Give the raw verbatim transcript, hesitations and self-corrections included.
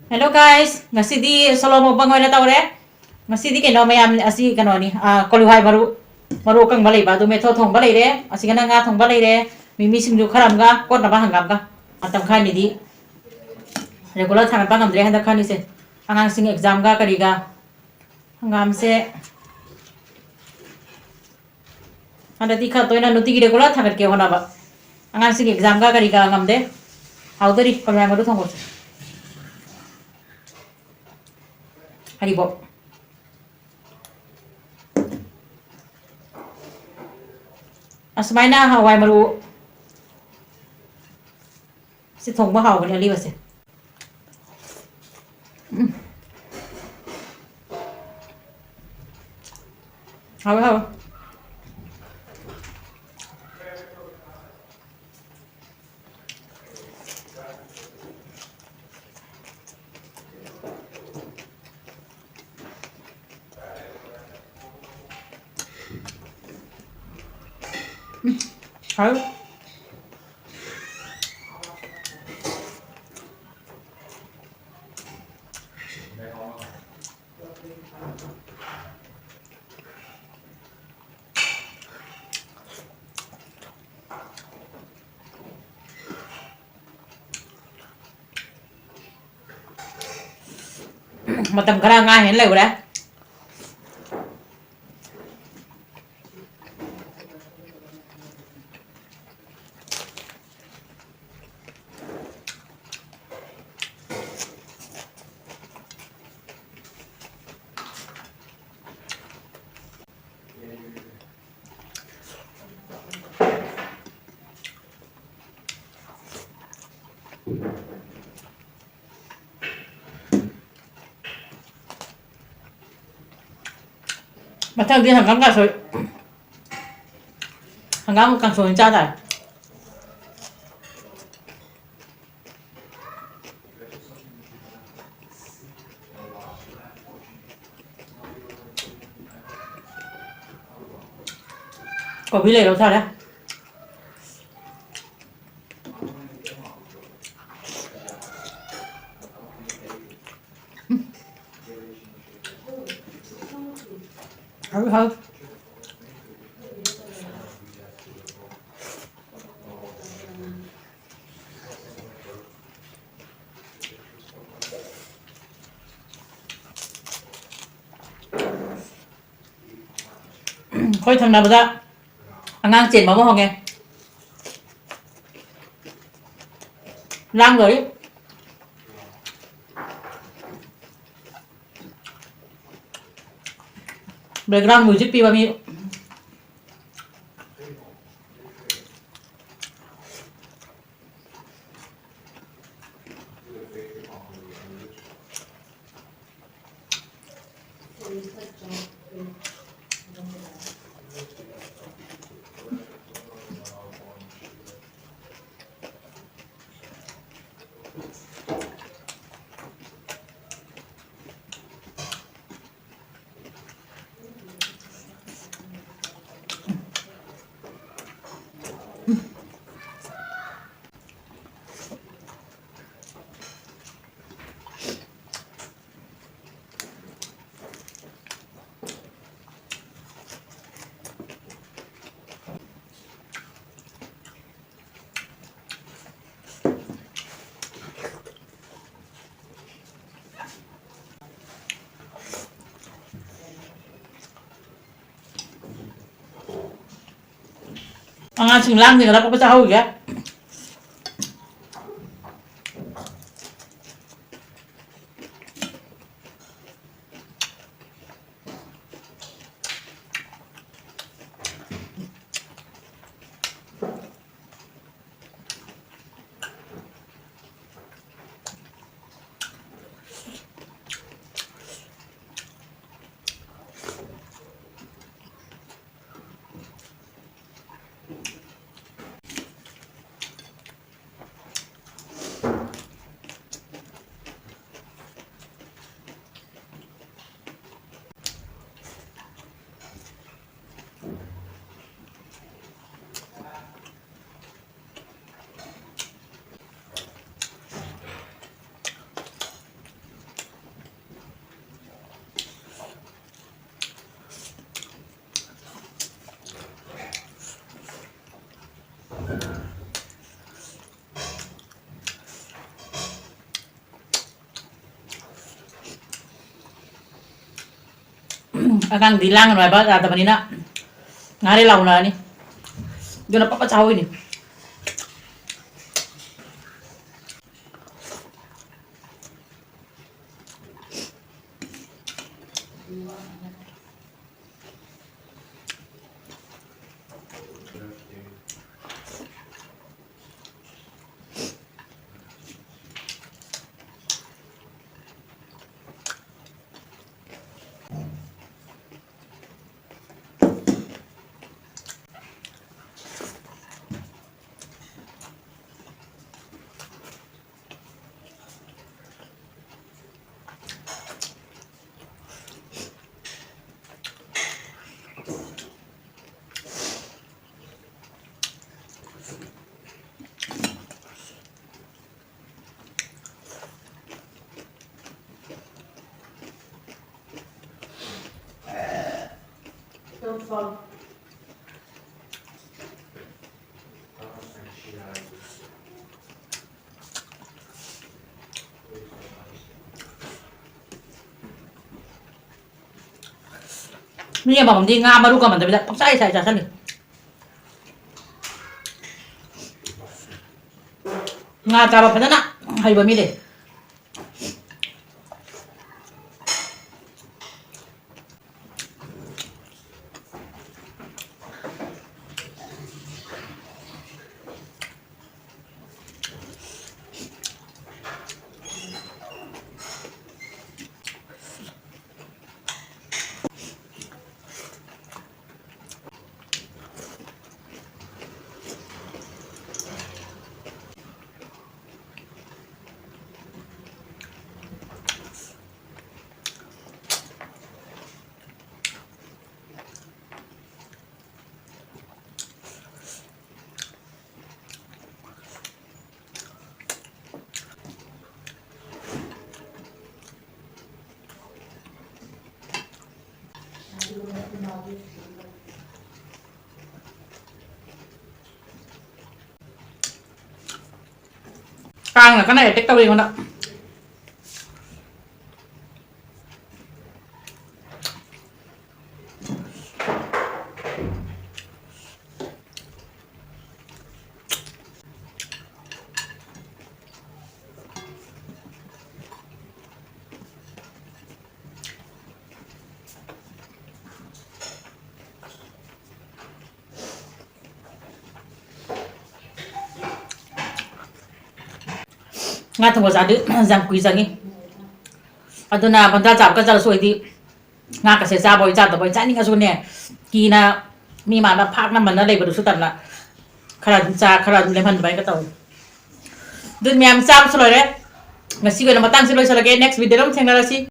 Hello guys, ꯉꯁꯤꯗꯤ solo mukbang ꯑꯣꯏꯅ ꯇꯧꯔꯦ꯫ ꯉꯁꯤꯗꯤ ꯀꯩꯅꯣ ꯃꯌꯥꯝ ꯑꯁꯤ ꯀꯩꯅꯣꯅꯤ, ꯑꯥ, ꯀꯣꯂꯨꯍꯋꯥꯏ ꯃꯔꯨ, ꯃꯔꯨ ꯑꯀꯪꯕ ꯂꯩꯕ ꯑꯗꯨ ꯃꯦꯠꯊꯣ ꯊꯣꯡꯕ ꯂꯩꯔꯦ, ꯑꯁꯤꯒꯅ ꯉꯥ ꯊꯣꯡꯕ ꯂꯩꯔꯦ, ꯃꯤꯃꯤ ꯁꯤꯡꯖꯨ ꯈꯔ ꯑꯃꯒ ꯀꯣꯠꯅꯕ ꯍꯪꯒꯥꯝꯒ꯫ ꯃꯇꯝ ꯈꯔꯅꯤꯗꯤ regular ꯊꯥꯡꯒꯠꯄ ꯉꯝꯗ꯭ꯔꯦ ꯍꯟꯗꯛ ꯈꯔꯅꯤꯁꯦ, ꯑꯉꯥꯡꯁꯤꯡ examꯒ ꯀꯔꯤꯒ꯫ ꯍꯪꯒꯥꯝꯁꯦ ꯍꯟꯗꯛꯇꯤ ꯈꯔ ꯇꯣꯏꯅ ꯅꯨꯡꯇꯤꯒꯤ regular ꯊꯥꯡꯒꯠꯀꯦ ꯍꯣꯠꯅꯕ꯫ ꯑꯉꯥꯡꯁꯤꯡꯒꯤ examꯒ ꯀꯔꯤꯒ ꯉꯝꯗꯦ꯫ ꯍꯥꯎꯗꯣꯔꯤ ꯀꯣꯂꯨꯍꯋꯥꯏ ꯃꯔꯨ ꯊꯣꯡꯕꯁꯦ꯫ ꯍꯔꯤꯕꯣꯞ꯫ ꯑꯁꯨꯃꯥꯏꯅ ꯍꯋꯥꯏ ꯃꯔꯨ ꯁꯤ ꯊꯣꯡꯕ ꯍꯥꯎꯕꯅꯦ, ꯑꯂꯤꯕꯁꯦ꯫ ꯎꯝ꯫ ꯍꯥꯎꯋꯦ, ꯍꯥꯎꯋꯦ꯫ ꯎꯝ, ꯍꯥꯎꯋꯦ꯫ ꯃꯇꯝ ꯈꯔ ꯉꯥ ꯍꯦꯟ ꯂꯩꯔꯨꯔꯦ꯫ ꯃꯊꯪꯗꯤ ꯍꯪꯒꯥꯝ ꯀꯥꯡꯁꯣꯏ, ꯍꯪꯒꯥꯝ ꯀꯥꯡꯁꯣꯏ ꯑꯣꯏꯅ ꯆꯥ ꯇꯥꯔꯦ꯫ ꯀꯣꯕꯤ ꯂꯩꯔꯧ ꯁꯥꯔꯦ꯫ ꯍꯥꯎ, ꯍꯥꯎ꯫ ꯑꯩꯈꯣꯏ ꯊꯪꯅꯕꯗ ꯑꯉꯥꯡ ꯆꯦꯟꯕ ꯑꯃ ꯍꯣꯡꯉꯦ꯫ ꯂꯥꯡꯗꯣꯔꯤ꯫ Background music ꯄꯤꯕ ꯃꯤ꯫ ꯑꯉꯥꯡꯁꯤꯡ ꯂꯥꯡꯗ꯭ꯔꯤꯉꯩꯗ ꯄꯞꯄ ꯆꯥꯍꯧꯈꯤꯒꯦ꯫ ꯑꯉꯥꯡꯗꯤ ꯂꯥꯡꯒꯅꯨ ꯍꯥꯏꯕ ꯌꯥꯗꯕꯅꯤꯅ ꯉꯥꯔꯦ ꯂꯥꯎꯅꯔꯅꯤ꯫ ꯑꯗꯨꯅ ꯄꯞ ꯄꯞ ꯆꯥꯍꯧꯔꯤꯅꯤ꯫ ꯃꯤ ꯑꯃꯃꯝꯗꯤ ꯉꯥ ꯃꯔꯨ ꯀꯃꯟꯗꯕꯤꯗ ꯄꯪꯆꯥꯏ ꯆꯥꯏ ꯆꯥꯁꯜꯂꯤ꯫ ꯉꯥ ꯆꯥꯕ ꯐꯖꯅ ꯍꯩꯕ ꯃꯤ ꯂꯩ꯫ ꯀꯥꯡꯅ ꯀꯟꯅ attack ꯇꯧꯔꯤ ꯑꯩꯉꯣꯟꯗ꯫ ꯉꯥ ꯊꯣꯡꯕ ꯆꯥꯗꯤ ꯌꯥꯝ ꯀꯨꯏ ꯆꯪꯉꯤ꯫ ꯑꯗꯨꯅ ꯕꯟꯗꯥ ꯆꯥꯕ ꯀ ꯆꯠꯂꯁꯨ ꯑꯩꯗꯤ ꯉꯥ ꯀꯁꯦ ꯆꯥꯕꯣꯏ ꯆꯥꯗꯕꯣꯏ ꯆꯥꯅꯤꯡꯉꯁꯨꯅꯦ, ꯀꯤꯅ ꯃꯤ ꯃꯥꯡꯗ ꯐꯥꯛꯅ ꯃꯟꯅ ꯂꯩꯕꯗꯨꯁꯨ ꯇꯟꯅ ꯈꯔ ꯑꯗꯨꯝ ꯆꯥ, ꯈꯔ ꯑꯗꯨꯝ ꯂꯦꯝꯍꯟꯕ ꯍꯥꯏꯅ ꯇꯧꯋꯤ꯫ ꯑꯗꯨ ꯃꯌꯥꯝ ꯆꯥꯕꯁꯨ ꯂꯣꯏꯔꯦ꯫ ꯉꯁꯤꯒꯤ ꯑꯣꯏꯅ ꯃꯇꯥꯡꯁꯤ ꯂꯣꯏꯁꯤꯜꯂꯒꯦ꯫ Next video ꯑꯃ ꯊꯦꯡꯅꯔꯁꯤ꯫